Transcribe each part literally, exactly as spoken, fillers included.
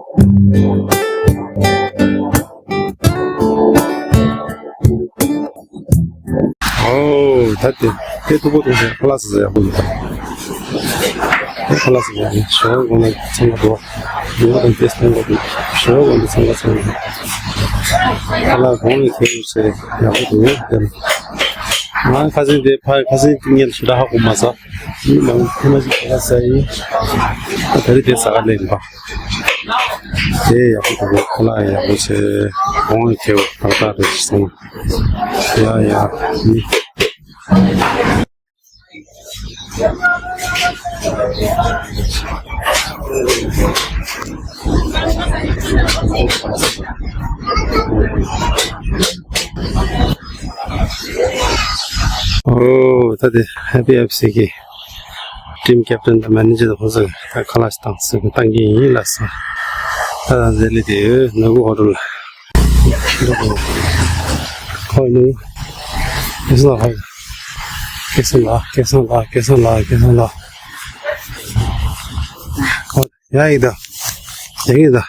ཨོ། ད་དེ་དེ་ཐུག་པོ་ཐུག་ཟེར་ཁ་ལག་ཟ་ཟེར་ཡག་པོ་འདུག་ད་ཁ་ལག་ཟ་ཟེར་ཡག་ཞོ་གོང་ལ་ཚང་ག་འགྲོ། ཡོ་དང་ཏེས་ཐང་ག་འདུག་ཞོ་གོང་ལ་ཚང་ག་ཚང་ག་ཁ་ལག་གོང་ལ་ཁྱེར་ཟེར་ཡག་པོ་འདུག་དེ་ང་ཁ་སང་དེ་ཕ་ཁ་སང་ཉལ་ཞོ་ད་ཧ་གོ་མ་ཟ། ཡིན་ནའང་ཐེངས་མ་ཞིག་ཁ་ལག་ཟ་ཡིན། ད་རེས་དེ་ཟ་ག་ལེན་པ། དེ་ཡག་པོ་འདུག་ཁ་ལག་ཡག་པོ་བྱས། གོང་ལ་ཁྱེར་བ་ཏག་ཏག་རེད་སོང་། ཡ་ཡ། ཡིན། ཨོ། ད་དེ་ཧེ་པི་ཨེཕ་སི་གི་ཊིམ་ཀེབ་ཊན་དང་མེ་ནེ་ཇར་དང་ཁོང་ཚོ་ད་ཁ་ལག་ཞིག་བཏང་ཟེར་གི་བཏང་གི་ཡིན་ལབ་སོང་། ད་ད་ལྟ་ལས་དེ་ནོར་བུ་ཧོ་ཊེལ་ལ། ཁོ་ནི། ཁེ་སང་ལ། ཁེ་སང་ལ། ཁེ་སང་ལ། ཁེ་སང་ལ། ཁེ་སང་ལ། ཁོ་ཡ་ཡིན་ད། ཡ་ཡིན་ད།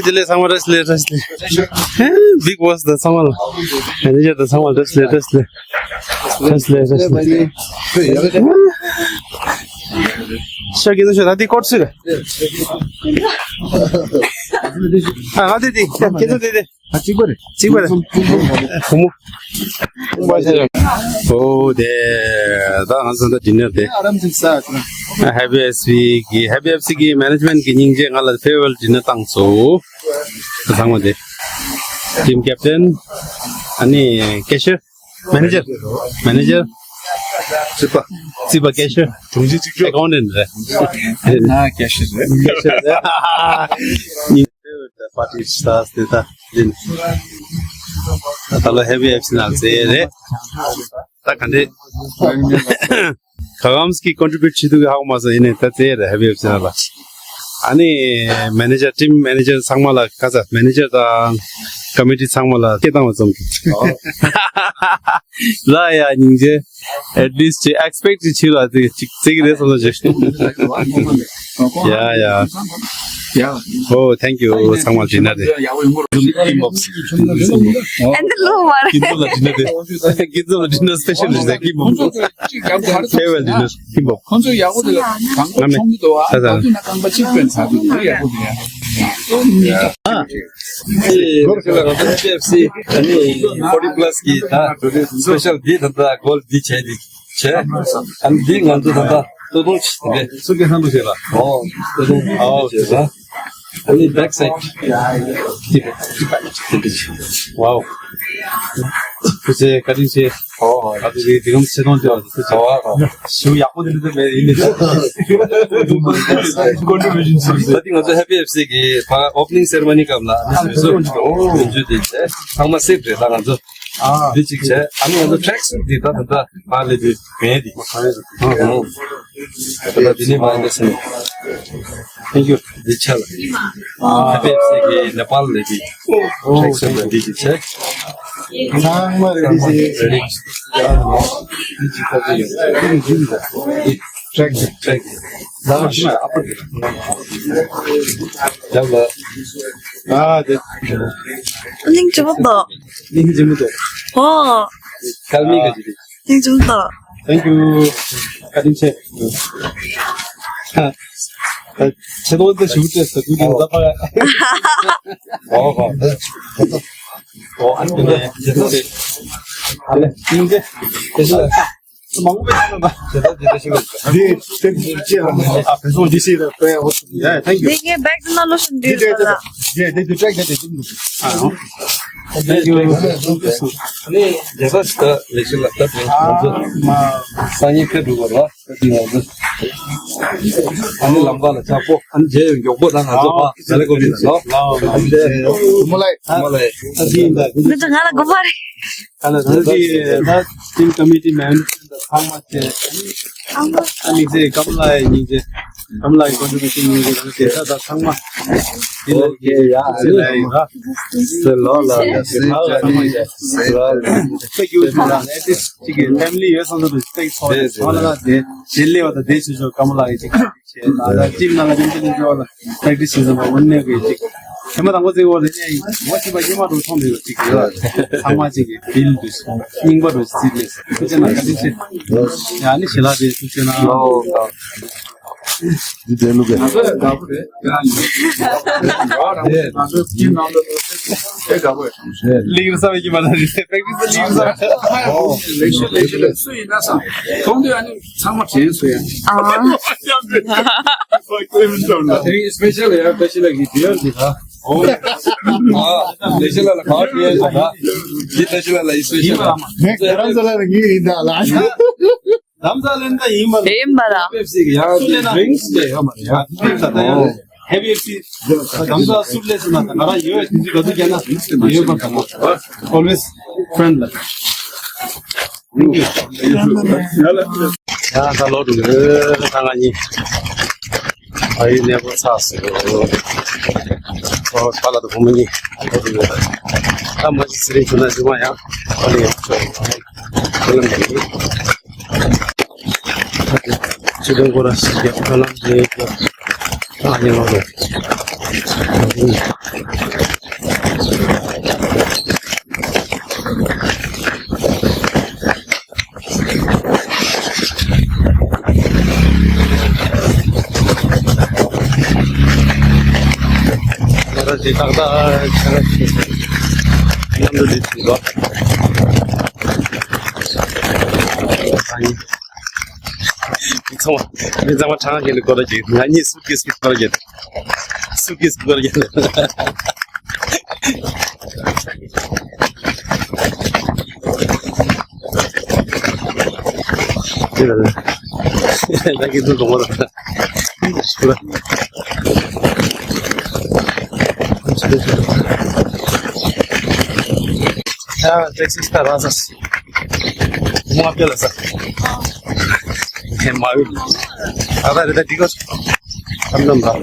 དེ་ལས་ཚང་མ་བཀྲ་ཤིས་བདེ་ལེགས། བཀྲ་ཤིས་བདེ་ལེགས། བྷིག་བོ་སི་དང་ཚང་མ་ལ། མེ་ནེ་ཇར་དང་ཚང་མ་ལ་བཀྲ་ཤིས་བདེ་ལེགས། བཀྲ་ཤིས་བདེ་ལེགས། བཀྲ་ཤིས་བདེ་ལེགས། བཀྲ་ཤིས་བདེ་ལེགས། ཤོག་གི་ནུ་ཤོག་ད་དེ་ཀོ་ཊི་ཚུགས། ཨ་ང་དེ་དེ་ཁྱེད་ཚོ་དེ་དེ། ཨ་གཅིག་པ་རེད། གཅིག་པ་རེད། བུ་མོ། ཨོ་དེ། ད་ང་ཚོ་ད་ཌི་ནར་དེ། ཨ་རམ་ཅིག་ས། ཧེ་པི་ཨེཕ་སི་གི་ཧེ་པི་ཨེཕ་སི་གི་མེ་ནེ་ཇི་མེན་ཊི་གི་སྙིང་རྗེ་ང་ལ་ཕེར་ཝེལ་ཌི་ནར་བཏང་སོང་། ཚང་མ་དེ། ཊིམ་ཀེབ་ཊན། ཨ་ནི་ཀེ་ཤི་ཡར། མེ་ནེ་ཇར། མེ་ནེ་ཇར། རྩིས་པ། རྩིས་པ་ཀེ་ཤི་ཡར། དྲུང་ཆེ་གཅིག་ལྕོགས། ཨེ་ཀའུན་ཊན་ཊ་རེད། ན་ཀེ་ཤི་ཡར་རེད། ཀེ་ཤི་ཡར་རེད། ཨ་ནི་ཕེར་ཝེལ་ཌི་ནར་པར་ཊི་ཞིག་ད་དེ་ད་ཡིན། ད་ལོ་ཧེ་པི་ཨེཕ་སི་ནང་བཙལ་ཡས་རེད། ད་ག་འདྲས། ག་གམ་སི་ཀི་ཀོན་ཊི་བིའུ་ཊི་བྱེད་ཐུབ་ཀྱི་ཧ་གོ་མ་སོང་། ཡིན་ནའི་ད་བཙལ་ཡས་རེད་ཧེ་པི་ཨེཕ་སི་ནང་ལ། ཨ་ནི་མེ་ནེ་ཇར། ཊིམ་མེ་ནེ་ཇར་ཚང་མ་ལ། ཁ་ཚ་མེ་ནེ་ཇར་དང་ཀོ་མི་ཊི་ཚང་མ་ལ་སྐད་བཏང་བ་ཙམ་གྱིས། ལ་ཡ་སྙིང་རྗེ། ཨེཊ་ལིསཊ་ཨེག་སི་པེག་ཊི་བྱེད་ལ་དེ་ཅིག་བརྩི་གི་རེད་བསམ་སོང་ཅིག་ཡ་ཡ། ཡ། ཨོ་ཐེང་ཀིའུ། ཚང་མ་ལ་ཌི་ནར་དེ། ཨེ་འདི་ལོ་མ་རེད། ཀིན་ཏུ་ལ་ཌི་ནར་དེ། ཀིན་ཏུ་ལ་ཌི་ནར་སི་པེ་ཤལ་རེད་ཟེར་ཀིན་པོ། ཕེར་ཝེལ་ཌི་ནར་ཀིན་པོ། ཁོང་ཚོ་ཡག་པོ་དེ་ལ་གང་ག་ཆུང་གི་འདུག་ཨ། ད་དུང་ན་རྐང་པ་གཅིག་པན་ཚ་གི་འདུག་ཡག་པོ་དེ་ཡ། ཨ། ཨེ་ཁྱོད་ལ་ང་ཚོ་ཨེཆ་ཌི་ཨེཕ་སི་ཨ་ནི་ཕོར་ཊི་པ་ལ་སི་གི་ད་སི་པེ་ཤལ་འདི་ད་ལྟ་གོལ་འདི་བྱས་འདི་བྱས། ཨ་ནི་འདི་ང་ཚོ་ད་ལྟ་ལྟོ་ཐུང་ཆེ་དེ་འདྲས། སུ་གི་ཧན་པོ་བྱས་ལ། ཨོ་ལྟོ་ཐུང་ཨོ་བྱས་ལ། ཨ་ནི་བེག་སའིཌ། ཝའོ། ཁུ་ཚེ་བཀའ་དྲིན་ཆེ། ཨོ། ཨ་ཙི་གི་དེ་གམ་ཆེ་མཐོང་ཅོ་ཨ་ཙི་ཚོ་བ། ཞུ་ཡག་པོ་དེ་འདྲ་མེད་ཡིན་ནི། ཀོན་ཊི་བིའུ་ཤན་ཞུ། ད་ཐེངས་ང་ཚོ་ཧེ་པི་ཨེཕ་སི་གི་ཕ་ཨོ་པ་ནིང་སེ་རེ་མོ་ནི་སྐབས་ལ་ཨ་ནི་སོ་སོ་ལོ་འཇུ་དེ་བྱས། ཚང་མ་སེ་ཊི་རེད་ད་ང་ཚོ། འདི་གཅིག་བྱས། ཨ་ནི་ང་ཚོ་ཊེག་སུཊ་འདི་ད་ད་ད་ཕ་ལེ་དེ་མེད་དེ། ད་ད་འདི་ནི་མ་འདི་སེ། Thank you. འདི་ཆ་ལ། ཧེ་པི་ཨེཕ་སི་གི་ནེ་པཱལ་ལེ་དེ། ཨོ། ཊེག་སུཊ་འདི་གཅིག་བྱས། ཚང་མ་རེ་ཌི་སི་རེ་ཌི། ཊེག་སུཊ་ཊེག་སུཊ། ཡག་ལ། ཨ་དེ། གླིང་ཆེན་མོ་དང་། གླིང་ཆེན་མོ་དང་། ཨོ། ཁལ་མི་ག་ཅི་རེད། གླིང་ཆེན་མོ་དང་། Thank you. བཀའ་དྲིན་ཆེ། ཆེ་མཐོང་དེ་ཞུ་བྱས་ས་དུས་ནས་ད་པ། ཨོ་ཧོ། ཨོ་ཨ་ནི་ནས་རྗེས་སུ། ཨ་ལེ་སྙིང་རྗེ། རྗེས་སུ། མང་པོ་ཡོད་ན། ཇི་ལྟར་ཇི་ལྟར་ཞིག་ལ། འདི་ཐེབས་ཀྱི་ཅི་ལ། ཨ་ཕན་སོང་འདི་ཤེས་ལ་ཕན་ཡག་པོ་ཡ། Thank you. འདི་ངའི་བེག་ནང་ལོ་ཤོན་འདི་འདི་རེད་ད། འདི་འདི་འདི་ཊེག་འདི་འདི་འདི། ཨ་ཨོ། Thank you. ནི་རྒྱལ་ས་ད་ལེགས་ཤོམ་ལ་ད་ང་ཚོ་སང་ཉིན་ཕེབས་འགྲོ་བ་ར། ང་ཚོ་ཨ་ནི་ལམ་ཁ་ལ་ཆག་པོ། ཨ་ནི་རྗེས་མགྱོགས་པོ་ད་ང་ཚོ་ཕ་ལ་ཀོ་ལི་ལ་ལོ། ཨ་ནི་དེ་མོ་ལ་ཨ་ཟིན་ད་འདི་ང་ལ་དགོས་པ་རེད། ཨ་ལ་ད་ཅི་ད་ཊིམ་ཀོ་མི་ཊི་མེམ་བར་ཚང་མ་བྱས། ཨ་ནི་ཚེ་སྐབས་ལ་ཡིན་ཚེ། ཨམ་ལགས་ཀྱི་contribution་ཡིན་གྱི་རང་བདེ་ས་དང་ཚང་མ། དེ་ལ་ཨོ་ཁེ་ཡ་ཨ་ནི་ལ་ཡིན་ར། སེ་ལོ་ལ་ལ་སེ་ལོ་ལ་ལ་སེ་ལོ་ལ་ལ་སེ་ལོ་ལ་ལ་ཅིག་གི་family་ཡོད་སོང་ཙང་respect་ཚོགས་རེད་ཚོགས་ལ་ལ་དེ་དེ་ལས་བ་དང་དེ་བྱེད་ཆོག་ཀམ་ལགས་ཀྱི་ཅིག་བྱས་ད་ལ་ཅིག་ན་ལ་ཅིག་ཅིག་ཅིག་ལ་practice་བྱེད་སོང་བ་དངོས་གནས་ཀྱི་ཅིག་ཐེངས་མ་དང་པོ་བརྩི་བ་ལས་ནས་ངོ་ཤེས་པ་སྙེ་མ་རུ་མཐོང་འདུག་ཅིག་ཡོད་ཚང་མ་ཅིག་གི་བིལ་འདུག་རྙིང་པ་རུ་རྩིས་ལས་ཐུགས་རྗེ་གནང་བཀའ་དྲིན་ཆེ། ཡ་ནི་ཞེ་ལགས་དེ་ཐུགས་རྗེ་གནང་། འདི་དེ་ལུགས་རེད། ང་ཚོ་ཡང་དགའ་པོ་རེད། ང་ཚོ་ཁྱིམ་ནང་དུ་དེ་དགའ་པོ་རེད། གླིང་རུ་ས་བའི་ཁྱིམ་མ་རེད། practice་གླིང་རུ་ས་བའི། ལེགས་ཤོད་ལེགས་ཤོད་ལེགས། སུ་ཡིན་ན་བསམ། མཐོང་དུས་ཨ་ནི་ཚང་མ་དྲན་སོང་ཡ། ཨ། དེ་special་ཡ་special་ལ་ཡ་special་ལ་གི་དེ་ཡོད་འདི་ད། ཨོ། ལེགས་ཤོད་ལ་ལ་ག་དེ་ཡོད་ད། འདི་special་ལ་ལ་ཡི་special་ལ། ངས་རང་ཚོ་ལ་ལ་ངས་ཡིན་ད་ལ། རྡ་རམ་ས་ལ་ལ་ཡིན་པ་ལ། ཡིན་པ་ལ། Pepsi་གི་ཡང་སུ་ལེན་ན། Drinks་དེ་ཡོད་མ་རེད་ཡ། Drinks་ད་ཡོད་རེད། Heavy Pepsi་རྡ་རམ་ས་སུ་ལེན་སོང་ན་ད་ང་རང་ཡོད་དེ་འདི་ག་ཚོད་རྒྱག་ན་ཡོད་པ་དང་། Always friend་ལ། Thank you. ཡང་ད་ལོ་དྲུག་ད་ང་གཉིས། ཨ་ཡི་གནས་སྐོར་ཚགས་སུ། ཨོ་པ་ལ་དུ་བུ་མོ་གཉིས་ལོ་དྲུག་ད་མ་གཞི་ཚེ་རིང་ཆུ་ན་རྫི་མ་ཡང་ཨ་ལི་ཡང་ཆོ་ཁོ་ལམ་གྱི་ཆུ་དོན་སྐོར་ཞིག་རྒྱབ་ཁ་ལམ་རེ་རྒྱབ་ཨ་ཡི་ལོ་དྲུག་ང་རང་ཅིག་ཏག་ཏག་ཆ་ལ་ཞིག་མཉམ་དུ་འདི་ཚུགས་པ། ཚང་མ་མི་ཚང་མ་གྲངས་ཀྱི་ལ་སྐོར་ར་ཅིག་ང་གཉིས་སུ་ཀེ་སི་སྐོར་ར་ཅིག་སུ་ཀེ་སི་སྐོར་ར་ཅིག་ད་གིན་ཚོ་གདོང་པ་དང་། ཡ་ཊེག་སི་སི་ད་རང་ས་སི། ངོ་ཨ་ཕི་ལ་ས། ཧེ་མ་ཡུལ། ཨ་ད་རེ་ད་འདི་གོ། ཨམ་ནམ་ར།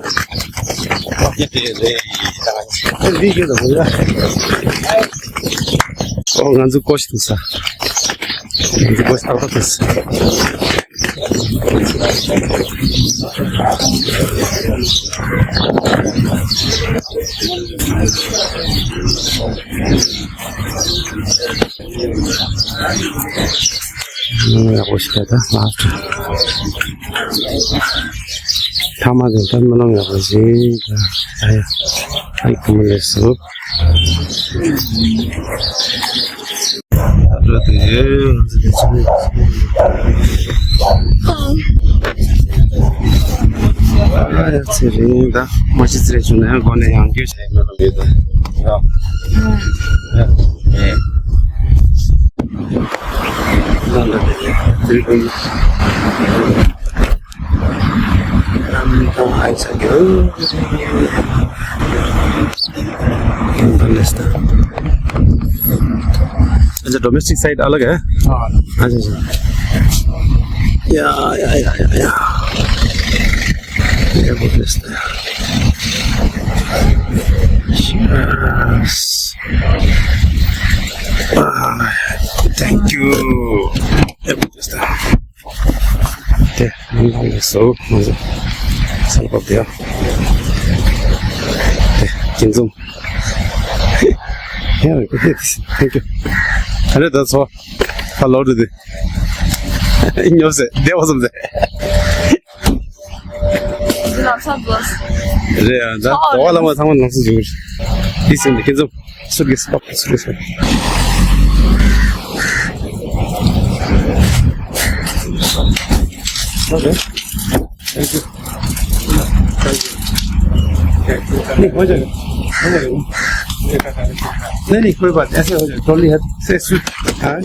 ཨོ་ཁེ་དེ་རེད་ཡིན་ད། ཨོ་ང་ཚོ་ཀོ་ཤི་དུ་ས། ང་ཚོ་ཀོ་ཤི་ཏག་ཏག་དུ་ས། ཡག་པོ་ཞིག་ད་ལ་སི་ཊི་ཐ་མ་དེ་ད་རྨི་ལམ་ཡག་པོ་ཞིག་ད་ཡ་ཨི་ཁུ་མི་ལེ་སུ། ད་འགྲོ་དུས་ཡོད་ང་ཚོ་དེ་ཚོ་ནས་ཨ་ཡ་ཚེ་རིང་ད་མ་གཞི་ཚེ་རིང་བྱུང་ན་ཡང་སྒོ་ནས་ཡང་སྐྱོད་བྱས་མེད་པ་མེད་ད་ཡ། ཡ། ཡ། अच्छा, domestic side अलग है। हाँ। अच्छा, अच्छा। या, या, या, या, या। ये बहुत बेस्ट है। Yes। आ, thank you। ये बहुत बेस्ट है। དེ་ང་ཚོ་སོ་ང་ཚོ་ས་ལ་བབས་དེ་ཡ། དེ་ཀིན་ཛུམ། ཡ་ཀུ་ཧེ་ཐེང་ཀྱུ། ཨ་རེ་ད་ཚོ་ཧ་ལོ་དུ་དེ་ཉོབ་སེ་བདེ་བ་སོམ་སེ། རེད་ཡ་ད་གོ་བ་ལ་མ་ཚང་མ་ནང་སུ་ཟུར། དེ་སེམས་དེ་ཀིན་ཛུམ། Suitcase, pop suitcase. Okay. Thank you. Thank you. नहीं, हो जाएगा। हो जाएगा। नहीं, नहीं, कोई बात नहीं। ऐसे हो जाएगा। ट्रॉली है, से सूट। हाँ।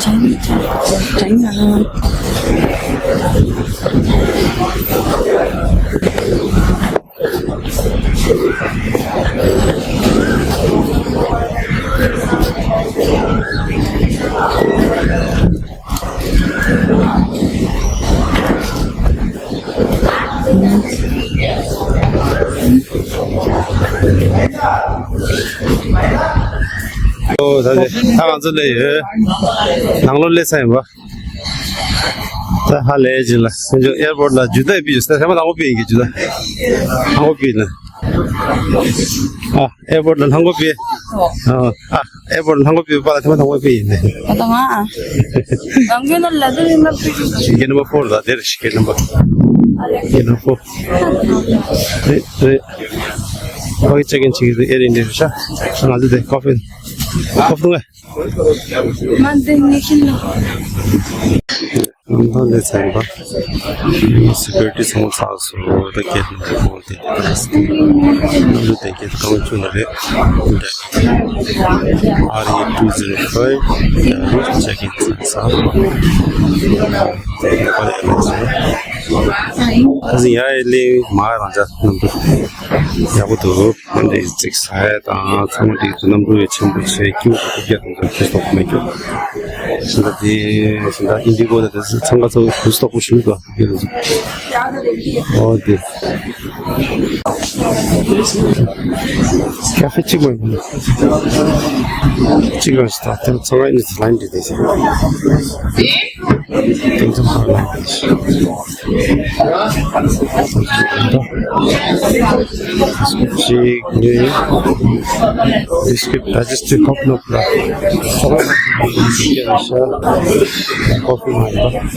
China, China. ཨོ་ད་ད་ང་ཚོ་ལས་ཡོད། ནང་ལོགས་སླེབས་ཚར་ཡིན་པ། ད་ཧ་ལས་ཅིག་ལ་སེམས་ཆུང་ཨེར་པོར་ཊི་ལ་ཇུ་ཏའི་པི་ཡོད་ས་ཐེངས་མ་དང་པོ་པི་ཡིན་གྱི་ཇུ་ཏ། དང་པོ་པི་ལ། ཨ་ཨེར་པོར་ཊི་ལ་ལྷང་གོ་པི། ཨ་ཨ་ཨེར་པོར་ཊི་ལྷང་གོ་པི་པ་ལ་ཐེངས་མ་དང་པོ་པི་ཡིན་ནས། ད་ང་ཨ། ང་གི་ནོར་ལ་དུ་མི་མ་པི། གེ་ནམ་བར་ཕོར་ད་དེར་གེ་ནམ་བར། གེ་ནམ་བར་ཕོར། རེད་རེད། ཁོ་གི་ཅེག་ཨིན་བྱེད་ཀྱི་ཨེར་ཨིན་ཌི་ཡ་རེད་ཤག་ང་ཚོ་དེ་ཀོ་ཕི་ཀོ་ཕི་འཐུང་ངས། མ་འདི་ངས་ཤིན་ལ། ཨང་ཐང་ལས་ཚན་པ། སི་ཀུ་རི་ཊི་ཚང་མ་ཚར་སོང་། ད་གེ་ཊི་ནང་ཁོང་དེ་ནང་ལོ་དེ་གེ་ཊི་ཁང་བཅུ་ལ་རེད། ཨར་ཨི་ཊུ་ཛི་རོ་ཕའིབ་ཅེག་ཨིན་ཚར་སོང་། ད་ཡ་ལེ་མ་རང་ཅག་ནང་དུ་ཡག་པོ་འདུག་ཨ་འདྲ་ཅིག་ཟ་ཡ་དང་ཚང་མ་འདི་ཚོ་གནམ་གྲུ་ཡི་ཆེན་པོ་ཆེ་སྐྱིད་པོ་ཐུགས་རྒྱ་དང་ཚོ་ཁྱི་སྟོབས་མེད་རྒྱུ། ཟིན་ད་དེ་ཟིན་ད་ཨིན་ཌི་གོ་ད་དེ་ཚོ་ཚང་ག་ཚོ་ཁུ་སྟོབས་པོ་ཞུ་དོ་དེ་ལ་ཨོ་དེ་ཀ་ཧྥེ་གཅིག་མ་ཡིན་གཅིག་རང་ཞིག་ད་དེ་ཚང་ག་ཨིན་ཌི་ལ་ཡིན་དེ་དེ་ཟིན། དེ་ཚོ་ཧ་ལམ་ཅིག་ནི་བིས་ཀིཊ་ཌའི་ཇེ་སི་ཊིབ་ཀོ་ཕི་ནོ་ལ་ཁོ་པི་མ་ཡིན་པ།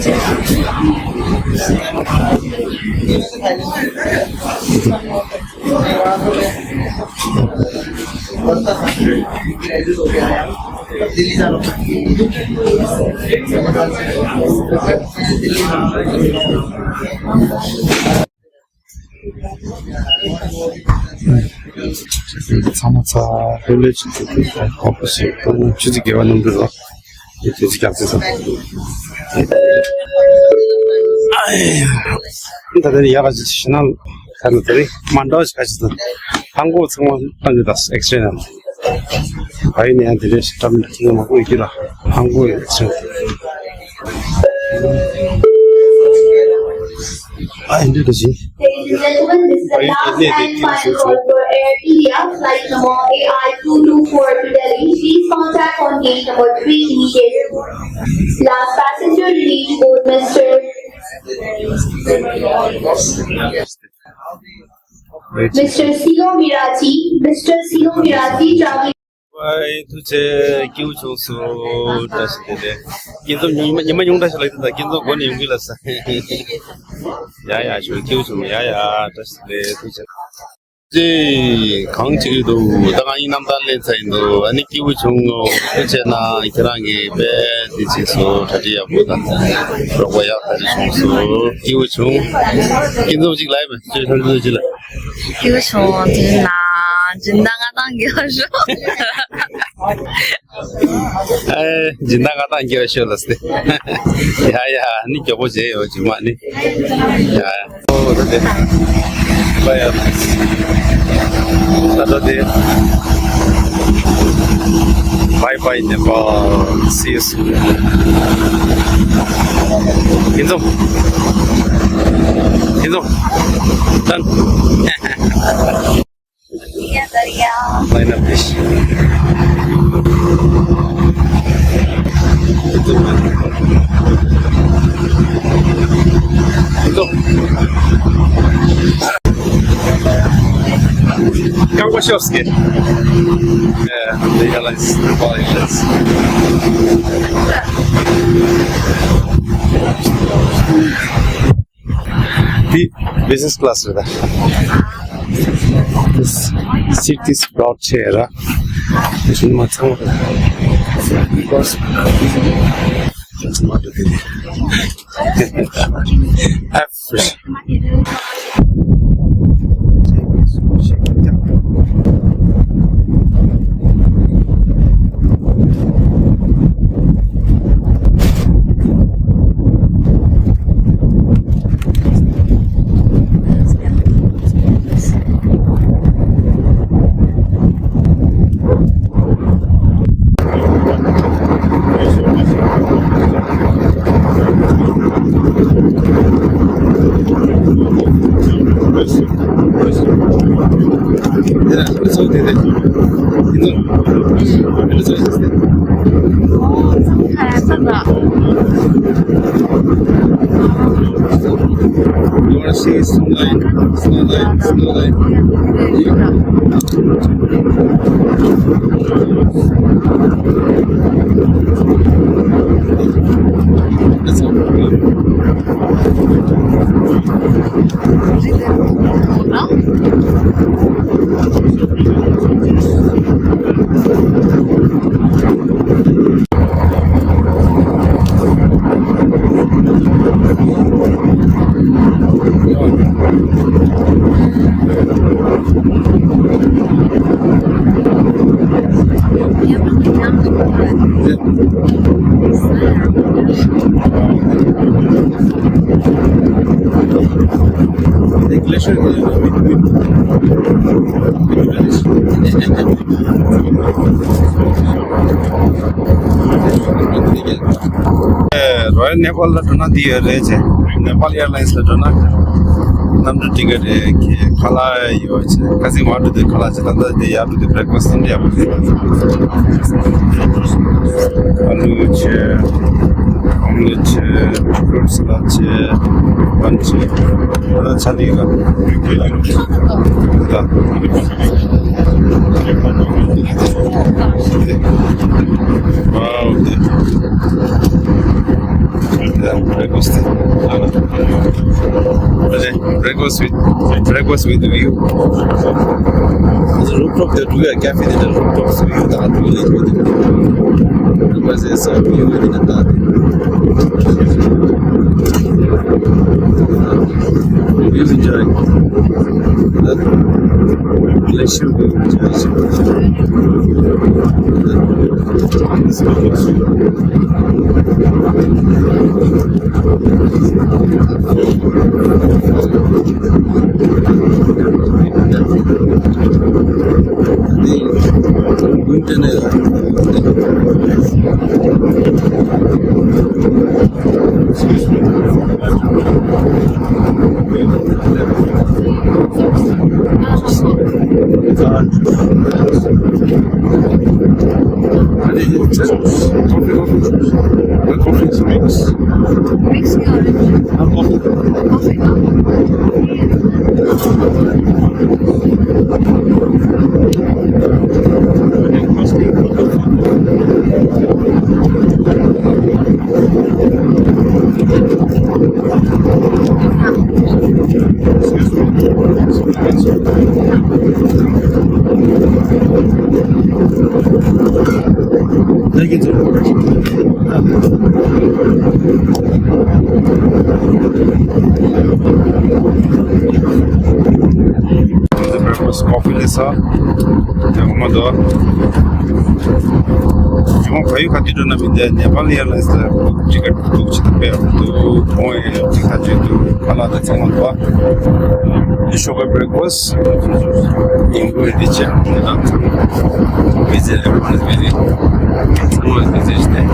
ཚང་མ་ཚ་ལྷོད་ལྷོད་ཅིག་ཁོག་པ་ཞིག་ཆུ་ཚོད་བརྒྱད་པ་གནམ་གྲུ་ལ་དུས་ཚོད་རྒྱག་ཚེ་ཚ། ད་ལྟ་ནི་ཡག་ག་ཅིག་ཤི་ན་ཁ་ན་དེ་རིང་མ་འདྲ་བ་ཞིག་ག་ཅིག་དང་ཧང་གོ་ཚང་མ་བཏང་གི་ད་ཨེག་སི་རེ་ན། བ་ཡི་ནས་ཡང་དེ་འདྲའི་ཞིག་བཀྲམ་ཐིག་མང་པོ་ཡོད་ཀྱི་ལ་ཧང་གོ་ཡོད་ཚོད། ཨ་ཡིན་འདྲ་འདྲ་ཞིག Ladies and gentlemen, this is the last and final call for Air India flight number A I two two four to Delhi. Please contact on gate number three immediately. Last passenger released board, Mister Mister Silo Miraji, Mister Silo Miraji traveling. ཨའི་ཐུགས་རྗེ་ཆེ། སྐྱིད་པོ་བྱུང་སོང་། བཀྲ་ཤིས་བདེ་ལེགས། སྐྱིད་འཛོམས་ཉི་མ་ཉི་མ་ཉུང་དྲགས་ཤིག་ལ་ཡིན་ད་སྐྱིད་འཛོམས་སྒོ་ནས་ཡོང་གི་ལ་ས། ཡ་ཡ་ཞུ་སྐྱིད་པོ་བྱུང་། ཡ་ཡ་བཀྲ་ཤིས་བདེ་ལེགས། ཐུགས་རྗེ་ཆེ། ཅེ་གང་བྱེད་ཀྱི་འདུག་ད་ང་ཡིན་རྣམ་ཐར་ལེན་ཚར་ཡིན་འདུག་ཨ་ནི་སྐྱིད་པོ་བྱུང་ངོ་། ཐུགས་རྗེ་ཆེ་གནང་། ཁྱེད་རང་གིས་དཔེ་དེ་བྱས་སོང་། གྲ་སྒྲིག་ཡག་པོ་དང་རོགས་པ་ཡག་ཐག་ཆོད་བྱུང་སོང་། སྐྱིད་པོ་བྱུང་། སྐྱིད་འཛོམས་ཅིག་ལ་ཡིན་པས་ཅེ་ཐམས་ཅད་ཅི་ལ། སྐྱིད་པོ་བྱུང་། དེ་ན་སྦྱིན་བདག་མངའ་ཐང་རྒྱས་པ་ཤོག་ཨེ། སྦྱིན་བདག་མངའ་ཐང་རྒྱས་པ་ཤོག་ལ་སྟེ། ཡ་ཡ་ནི་མགྱོགས་པོ་བྱས་ཡོང་། རྗེས་མ་ནི། ཡ། ཨོ་ད་དེ། བྷའི་ཡ། ད་ད་དེ། བྷའི་བྷའི་ནེ་པཱལ། See you soon. སྐྱིད་འཛོམས། སྐྱིད་འཛོམས། Done. Line up, please. Come, wash your skin. Yeah, they realize the quality of this. འདི་བི་ཛི་ནེ་སི་ཀི་ལ་སི་རེད་ད། This seat is crowd chair. This is my ཚང་མ་ཨ་ཕྲུ་ You know, it is a You want to see snow line, snow line, snow line. That's all. Royal Nepal ལ་འགྲོ་ན་འདི་ཡོད་རེད་ཅེ། Nepal Airlines ལ་འགྲོ་ན་གནམ་གྲུ་ཊི་ཀེ་ཊི་རེད། ཁ་ལག་ཡོད་ཅེ། ཁ་སང་མར་འགྲོ་དུས་ཁ་ལག་ཅེ། ད་ལྟ་འདི་ཡར་འགྲོ་དུས་བྷི་རེག་ཕ་སི་འདི་ཡག་པོ་རེད། ཨ་ལུ་ཅེ། ཨོམ་ལེ་ཊི་ཅེ། ཕྲུཊ་སེ་ལེཌ་ཅེ། བན་ཅེ། ད་ཆ་འདི་ལ་ད། Wow, the, the breakfast. Breakfast with, breakfast with view. There's a rooftop there too, a cafe there, a rooftop view. That really good. Because it's a view in the dark. We'll enjoy that. Bless you. We'll enjoy. Coffee, coffee, coffee. The coffee is mix. Mix, yeah. Not coffee. Coffee, no? Breakfast coffee ལས་ས་དེ་འོ་མ་དོ། ཇི་མ་བལ་ཡུལ་ག་དུས་འགྲོ་ན་མི་འདི་ནེ་པཱལ་ཨེར་ལའིན་སི་ལ་ཊི་ཀེ་ཊི་བུག་བྱེད་ཐུབ་པས། དུ་ཁོང་ཡི་ཊི་ཀེ་ཊི་བྱེད་དུ་ཁ་ལག་དང་ཚང་མ་འདུག་པ། ཤོག་གི་བྷི་རེག་ཕ་སི་ཉིན་གུང་འདི་བྱས་ད་བི་ཛི། Everyone is busy. Everyone is busy today.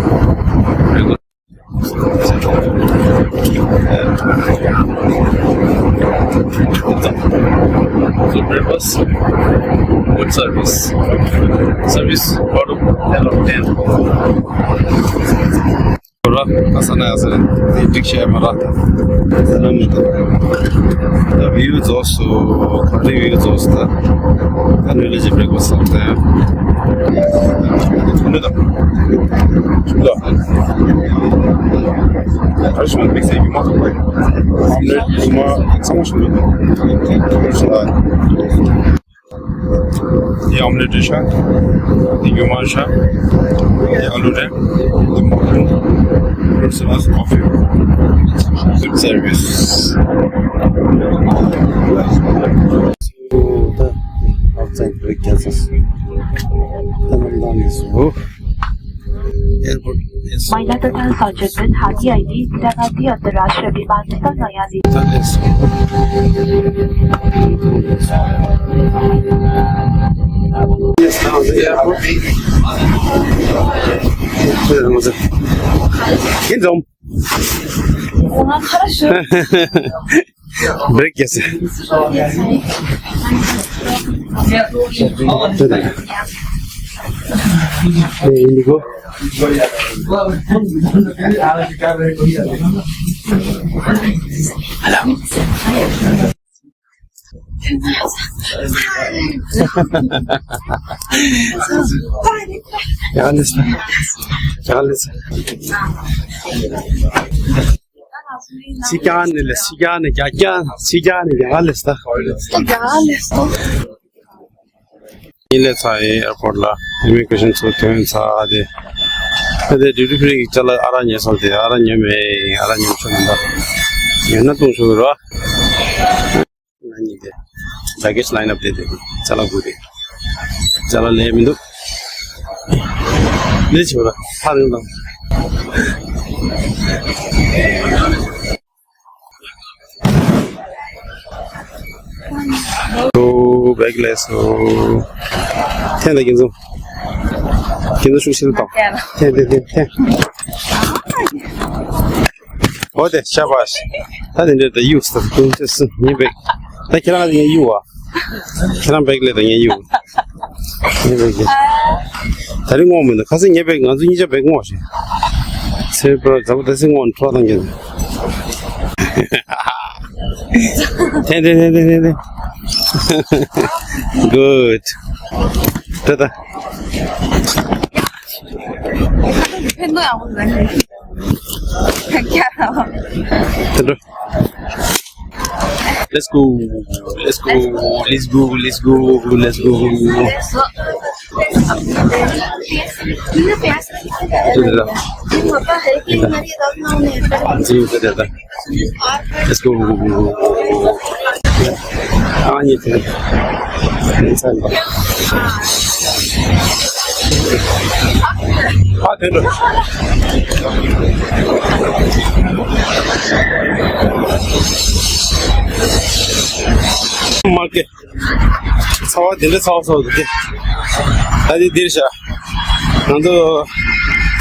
Breakfast. So breakfast, good service. Service out of ten out of ten. ར་ཨ་ས་ན་ཨ་ས་ན་དེ་འགྲིག་བྱས་མ་ར་ད་ས་ན་མི་འདུག་ད་བི་ཡུ་རྫོགས་སོ། ད་རི་བི་ཡུ་རྫོགས་སོ། ད་ད་ནུས་ལས་ཀྱི་བྲེག་ཕ་སི་ལ་ད་ཡང་འདི་ད་འདི་ད་ཨ་རི་ཤི་མ་དམིགས་བསལ་ཡུ་མ་ཨོམ་ལེ་ཊི་ཡུ་མ་ཚང་མ་ཞིག་འདུག་ད་ཡ་ཨོམ་ལེ་ཊི་རེད་ཤག་དེ་ཡུ་མ་རེད་ཤག་དེ་ཨ་ལུ་རེད། དེ་མ་ཀུན་ཕུར་སེ་ལ་ཀོ་ཕི། Good service. ད་ཨ་ཙན་རིག་རྒྱལ་ས་ད་ནམ་ད་ནི་སོ། Airport is Mayiladharan Sajeethan Hadi I D Guwahati Antarrashtriya Viman Nayandi. Yes, now the airport. Get them. Хорошо. བྷེ་རེག་རྒྱག་ས། ཨེ་ཡིན་གོ། ཡག་ལེ་སོ། ཡག་ལེ་སོ། སི་ཀ་ནི་ལེ། སི་ཀ་ནི་རྒྱ་རྒྱ། སི་ཀ་ནི་ཡག་ལེ་སོ། ཡག་ལེ་སོ། ཉིན་ལས་ཚར་ཡིན། ཨེར་པོར་ལ་ཨི་མི་གྷི་རེ་ཤན་ཚོ་ཐོན་ཚར་ཏེ། ད་ལྟའི་ཌིའུ་ཊི་ཕི་རི་གི་ཅ་ལག་ཨ་རག་ཉོས་སོང་སྟེ། ཨ་རག་ཉོས་མེད། ཨ་རག་ཉོས་ཆོག་མི་འདུག་ཉོས་ན་བཏུང་ཆོག་གི་རེད། ང་གཉིས་དེ་བྷེ་གེ་ཇི་ལའིན་ཨབ་དེ་དེ་ཅ་ལག་དགོས་དེ། ཅ་ལག་ལས་མི་འདུག་ལས་བྱེད་པ་ལ་ཧ་རིང་དང་། ཨོ། བྷེག་ལས་སོ། འཐེན་དང་། ཁྱེད་ཚོ། ཁྱེད་ཚོ་ཤུགས་ཆེ་དང་། འཐེན་འཐེན་འཐེན་འཐེན། ཨོ་དེ་ཤ་བ་ཤ། ད་དེ་འདྲ་ད་གཡུག་ས་ཀུན་ཚེ་སུ་ཉིན་བྷེག་ད་ཁྱེད་རང་ལ་ངས་གཡུག་བ། ཁྱེད་རང་བྷེག་ལས་ད་ངས་གཡུག་ངས་བྷེག་ལས། ད་རིང་སྔོག་མི་འདུག་ཁ་སང་ངས་བྷེག་ང་ཚོ་གཉིས་ཆ་བྷེག་སྔོག་ཤེ། ཚེ་བར་ཛ་བོ་ད་སེ་སྔོག་འཕྲོ་བཏང་གི་འདུག་འཐེན་འཐེན་འཐེན་འཐེན་འཐེན། གུཌ། ད་ད། ཕན་ཐོགས་ཡག་པོ་ཟ་ནས། ད་འགྲོ། Let's go, let's go, let's go, let's go, let's go. Let's go. ཨ་ནི་དེ། ཨ་དེ་འགྲོ། མ་སྐད། ཚ་བ་དེ་འདྲ་ཚ་བ་ཚ་བ་འདུག་སྟེ། ད་དེ་འདིར་བཞག་ང་ཚོ་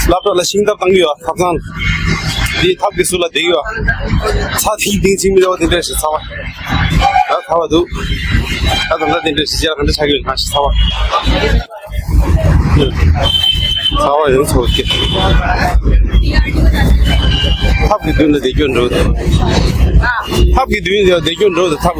སློབ་གྲྭ་ལ་ཤིང་ཐབ་བཏང་གི་ཡོད། ཐབ་ཚང་། འདི་ཐབ་ཀྱི་ཟུར་ལ་བསྡད་ཀྱི་ཡོད། ཚ་ཐིང་ཐིང་ཚིག་མི་འདྲ་བ་དེ་འདྲ་ཞིག་ཚ་བ། ད་ཚ་བ་འདུག་ད་ད་ལྟ་དེ་འདྲ་ཞིག་ཅར་ག་འདྲ་ཆགས་ཀྱི་ཡོད། ང་ཞིག་ཚ་བ། ཚ་བ་ཡང་ཚོར་གི། ཐབ་ཀྱི་མདུན་ལ་བསྡད་རྒྱུ་འགྲོ། ཐབ་ཀྱི་མདུན་ལ་བསྡད་རྒྱུ་འགྲོ་དང་ཐབ།